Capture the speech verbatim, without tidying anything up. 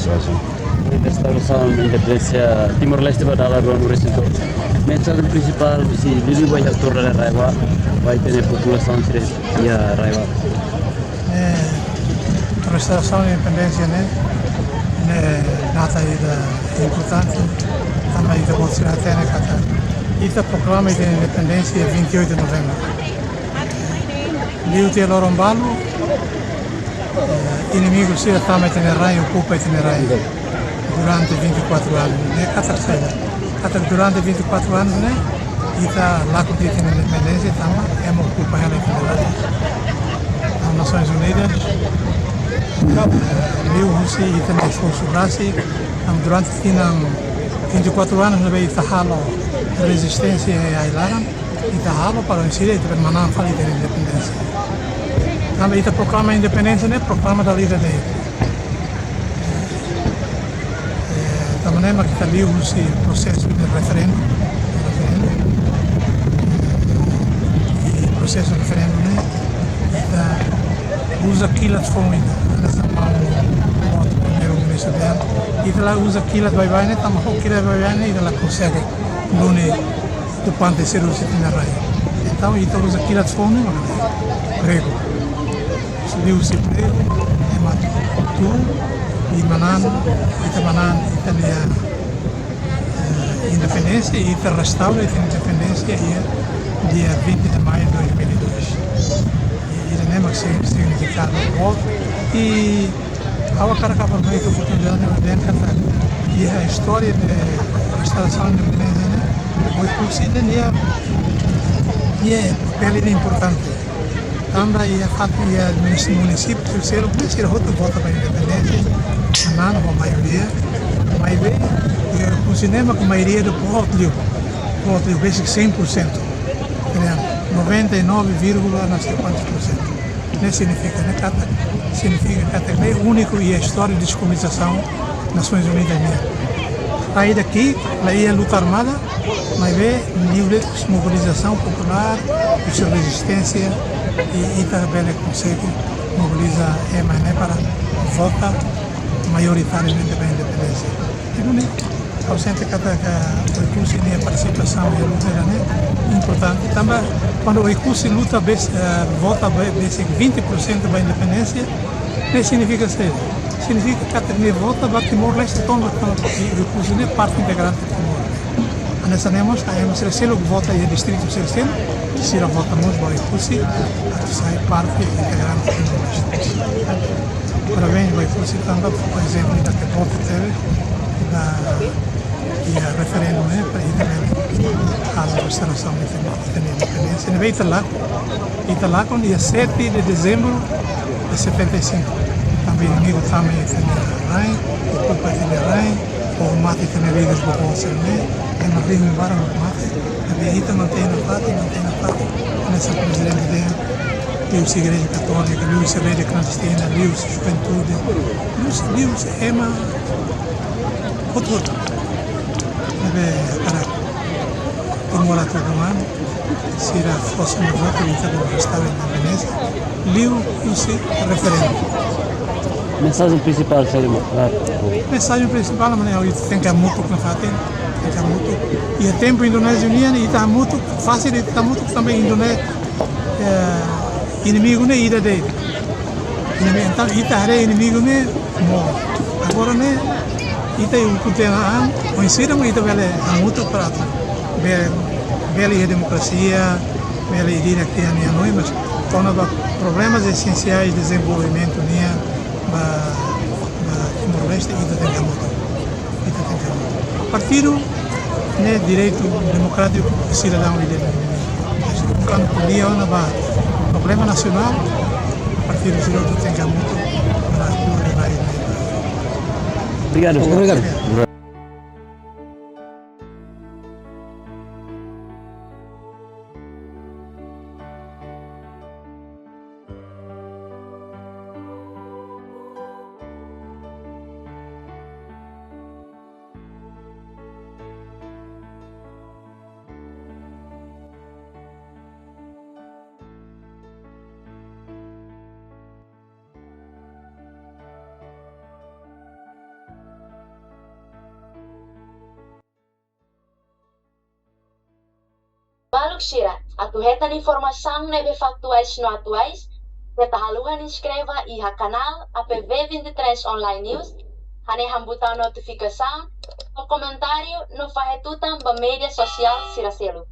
Restaurasaun independénsia Timor-Leste ba dala rua-nulu-resin-tolu. Mensajen prinsipál husi liuliu ba iha Torre RAEOA, ba ita-nia populasaun sira iha RAEOA. Eh, restaurasaun independénsia ne'e, ne'e data ida importante, tanba ita-boot sira hatene katak ita proklama ita-nia independénsia vinte e oito de novembro. Liu tiha loron balu, eh, inimigu sira tama ita-nia rai, okupa ita-nia rai durante vinte e quatro anos. Ne'e katak saida? Katak durante vinte e quatro anos ne'e, ita lakon tiha ita-nia independénsia, tanba ema okupa hela ita-nia rai. Entaun Nasoins Unidas, eh, liuhusi ita-nia esforsu rasik, entaun durante tinan vinte e quatro anos ne'ebé ita halo rezisténsia iha ai-laran, ita halo para oinsá ita bele manán fali ita-nia independénsia. Tanba ita proklama independénsia ne'e, proklama dala ida de'it. Eh, tanba ne'e mak ita liuhusi prosesu de referendu, referendu. I prosesu referendu ne'e, ita uza kilat foun ida, hanesan maun, maun Primeiru-Ministru dehan. Ita la uza kilat baibain ne'e, tanba ho kilat baibain ne'e, ita la konsege duni okupante sira husi ita-nia rai. Entaun, ita uza kilat foun ne'e mak ne'e, pregu. Liuhusi pregu, ema tun, i manán, ita manán, ita-nia, eh, independénsia, ita restaura ita-nia independénsia, iha dia vinte de maio de dois mil e dois. I ida-ne'e mak si-, signifikadu boot. I ha'u hakarak aproveita oportunidade ne'e dehan katak iha istória de restaurasaun independénsia ne'e, Oekusi ne'e nia, nia papél ne'e importante. Tanba iha fatin iha munis-, munisípiu seluk ne'e sira hotu vota ba independénsia, manán ho maioria. Maibé iha Oekusi ne'e mak maioria do povu liu, povu liu besik cem por cento. Quer dizer, noventa e nove vírgula não sei quantos por cento. Ne'e signifika, ne'e katak, signifika katak ne'e úniku iha istória de deskolonizasaun Nasoins Unidas nian. Saida de'it, la iha luta armada, maibé liuliu mobilizasaun populár, husi rezisténsia, i ita bele konsege mobiliza ema ne'e para vota maioritariamente ba independénsia. I nune'e, ha'u sente katak Oekusi nia partisipasaun iha luta ne'e importante. Tanba kuandu Oekusi luta bes-, eh, vota be-, besik vinte por cento ba independénsia, ne'e signifika saida? Signifika katak nia vota ba Timor-Leste tomak, tanba Oekusi ne'e parte integrante de Timor. Hanesan ne'e mós, ema sira seluk vota iha distritu sira seluk, sira vota mós ba Oekusi, atu sai parte integrante de Timor-Leste. Parabéns ba Oekusi tanba, por ezemplu, ita ke vota tebes, ita iha referendu ne'e, para ita bele halo restaurasaun ita-nia, ita-nia independénsia. Ne'ebé ita lakon, ita lakon iha sete de dezembro de setenta e cinco. Tanba inimigu tama iha ita-nia rai, okupa ita-nia rai, ho mate ita-nia líder boboot sira ne'e, ema rihun barak mate, maibé ita mantein nafatin, mantein nafatin. Hanesan prezidente dehan, liuhusi Igreja Katólika, liuhusi rede klandestina, liuhusi juventude, liuhusi, liuhusi ema hotu-hotu. Ne'ebé hakarak Timor atu doman, sira fó sira-nia votu, ita bele restaura independénsia, liuhusi referendu. Mensajen prinsipál saida mak? Mensajen prinsipál mak ne'e, ita tenke hamutuk nafatin, tenke hamutuk. Iha tempu Indonézia nian, ita hamutuk, fasil ita hamutuk tanba Indoné-, eh, inimigu ne'e ida de'it. Inimigu, entaun ita haree inimigu ne'e moos. Agora ne'e, ita ukun tiha an, oinsá mak ita bele hamutuk para atu be-, bele iha demokrasia, bele iha direitu ita-nia hanoin, mas kona-ba problemas esensiais dezenvolvimentu nian ba, ba Timor-Leste, ita tenke hamutuk. Ita tenke hamutuk. Partidu ne'e direitu demokrátiku sidadaun ida-idak. Mas kuandu ko'alia ona ba problema nasionál, partidu sira hotu tenke hamutuk para atu lori ba ida. Obrigadu. Obrigadu. Sira, atu hetan informasaun ne'ebé faktuais no atuais, keta haluha inskreve iha kanál A P V vinte e três Online News, hanehan butaun notifikasaun, no komentáriu no fahe tutan ba média sosiál sira seluk.